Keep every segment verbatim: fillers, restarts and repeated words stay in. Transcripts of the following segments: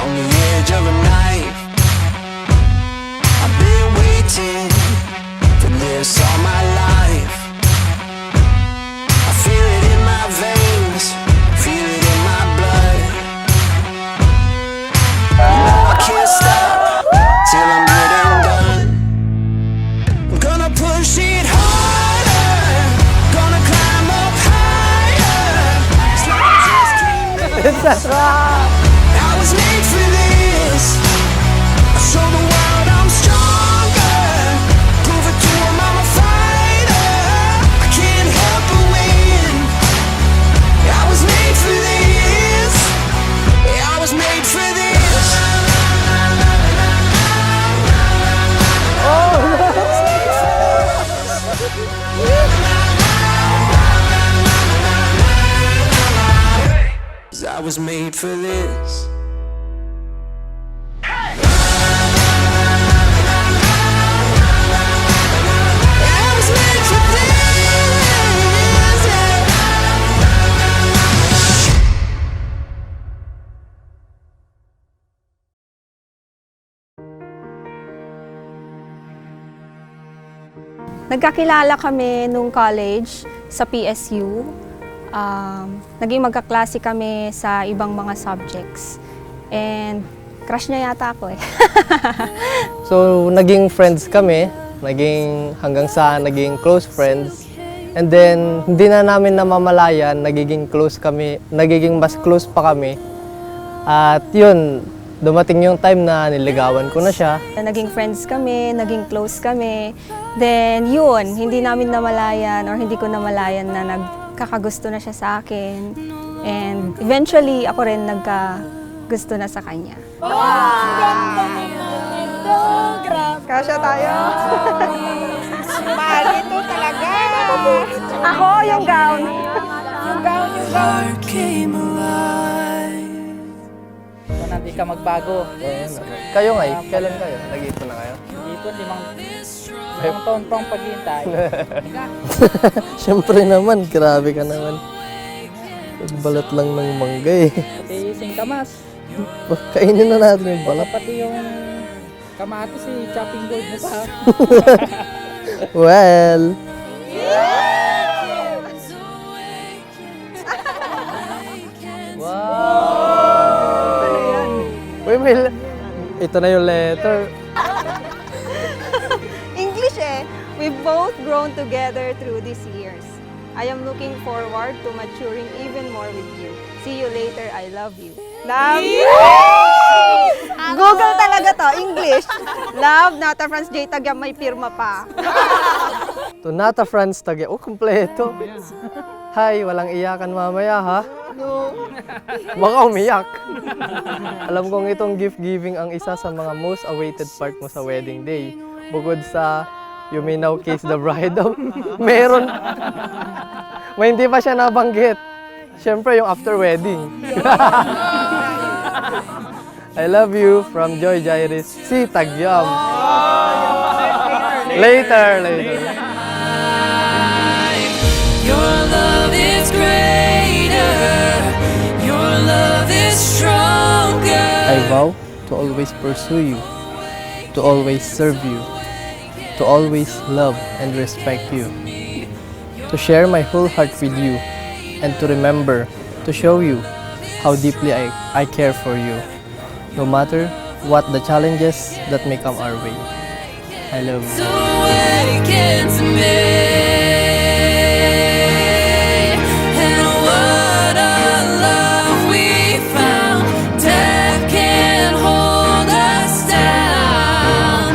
On the edge of a knife. I've been waiting for this all my life. I feel it in my veins, feel it in my blood. No, I can't stop till I'm good and done. I'm gonna push it harder, gonna climb up higher. It's like I just can't I was made for this. I show the world I'm stronger. Prove it to 'em I'm a fighter. I can't help but win. I was made for this. I was made for this. I was made for this. I was made for this, yeah. Nagkakilala kami nung college sa P S U. Um, naging magkaklase kami sa ibang mga subjects. And crush niya yata ako eh. So, naging friends kami. Naging, hanggang sa naging close friends. And then, hindi na namin namamalayan, nagiging close kami, nagiging mas close pa kami. At yun, dumating yung time na niligawan ko na siya. Naging friends kami, naging close kami. Then, yun, hindi namin namalayan or hindi ko namalayan na nagkakagusto na siya sa akin. And eventually, ako rin nagkagusto na sa kanya. Wow! Ang ganda naman nito. Grabe. Kasya tayo. Mahal ito talaga. Ako, yung gown. Yung gown, yung gown. Sana di ka magbago. Kayo nga, kailan kayo? Nag-iipon na kayo? Ipon, limang, limang taon pang paghihintay. Siyempre naman, grabe ka naman. Nagbalat lang ng mangga eh. Pati singkamas. Kainin na natin yung balat. Pati yung kamatis, i-chopping board mo pa. Well. Wow! Uy, may le-, ito na yung letter. English eh. We've both grown together through these years. I am looking forward to maturing even more with you. See you later. I love you. Love you. Google talaga to, English. Love, Nata Franz J Taguiam, may pirma pa. To Nata Franz Taguiam. Oh, kompleto. Hi, walang iyakan mamaya, ha? Baka umiyak. Alam kong itong gift giving ang isa sa mga most awaited part mo sa wedding day. Bukod sa "You may now kiss the bride," meron. May hindi pa siya nabanggit. Siyempre, yung after wedding. I love you from Joy Jairis, si Taguiam. Later, later. Your love is greater. Your love is stronger. I vow to always pursue you, to always serve you, to always love and respect you, to share my whole heart with you, and to remember to show you how deeply I, I care for you, no matter what the challenges that may come our way. I love you. So awaken to me. And what a love we found. Death can't hold us down.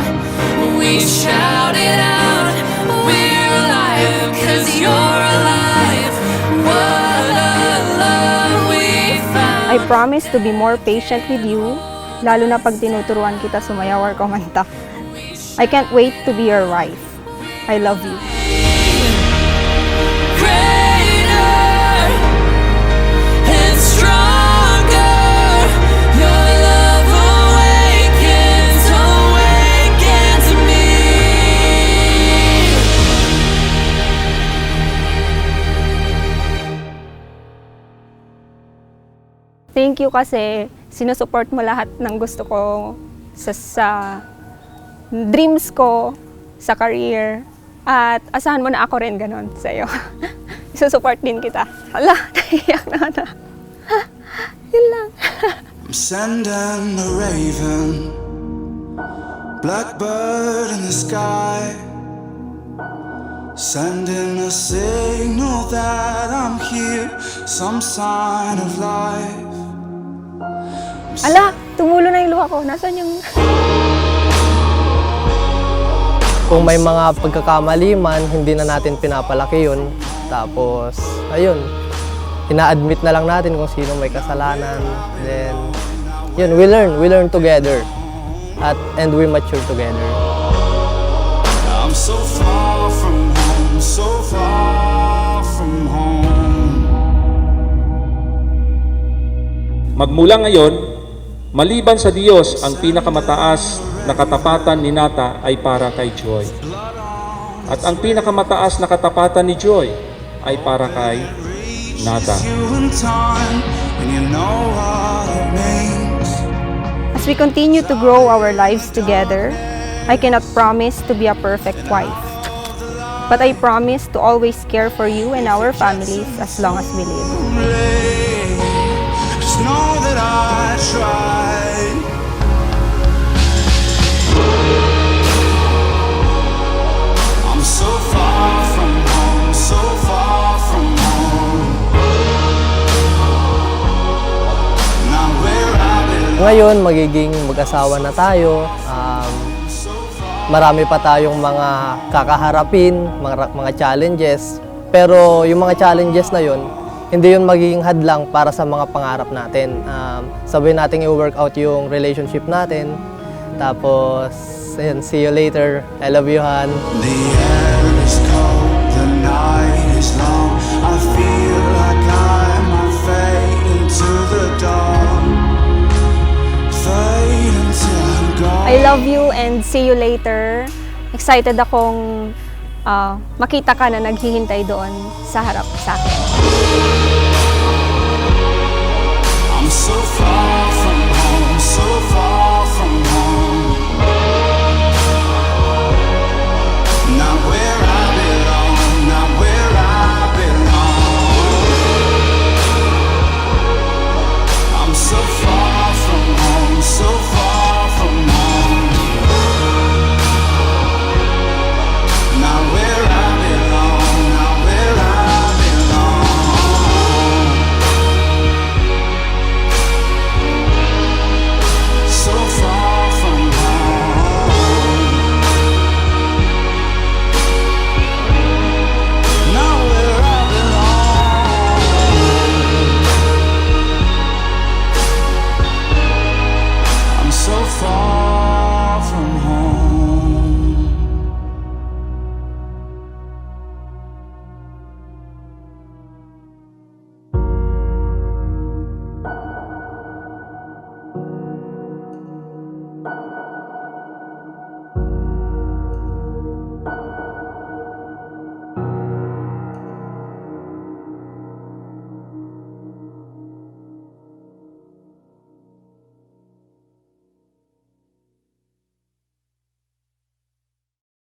We shout it out. We're alive 'cause you're alive. What a love we found. I promise to be more patient with you, lalo na pag tinuturuan kita sumayaw or kumanta. I can't wait to be your wife. I love you. Greater and stronger, your love awakens, awakens me. Thank you kasi sinusupport mo lahat ng gusto ko sa, sa dreams ko, sa career. At asahan mo na ako rin ganun sa'yo. Isusupport din kita. Hala, naiyak na ako. Yun lang. I'm sending a raven, blackbird in the sky, sending a signal that I'm here, some sign of life. Ala, tumulo na yung luha ko. Nasaan yung... Kung may mga pagkakamali man, hindi na natin pinapalaki yun. Tapos, ayun, ina-admit na lang natin kung sino may kasalanan. Then, yun, we learn. We learn together. At, and we mature together. I'm so far from home, so far from home. Magmula ngayon, maliban sa Diyos, ang pinakamataas na katapatan ni Nata ay para kay Joy. At ang pinakamataas na katapatan ni Joy ay para kay Nata. You in time, and you know what it means. As we continue to grow our lives together, I cannot promise to be a perfect wife. But I promise to always care for you and our families as long as we live. Just know that I tried. I'm so far from home, so far from home. Now where I belong. Ngayon, magiging mag-asawa na tayo. Um, marami pa tayong mga kakaharapin, mga, mga challenges. Pero yung mga challenges na yun, hindi yun magiging hadlang para sa mga pangarap natin. Um, sabay nating i-work out yung relationship natin. Tapos, ayun, see you later. I love you, Han. The air is cold, the night is long. I feel like I might fade into the dawn. Fade until I'm gone. I love you and see you later. Excited akong ah, makita ka na naghihintay doon sa harap sa akin.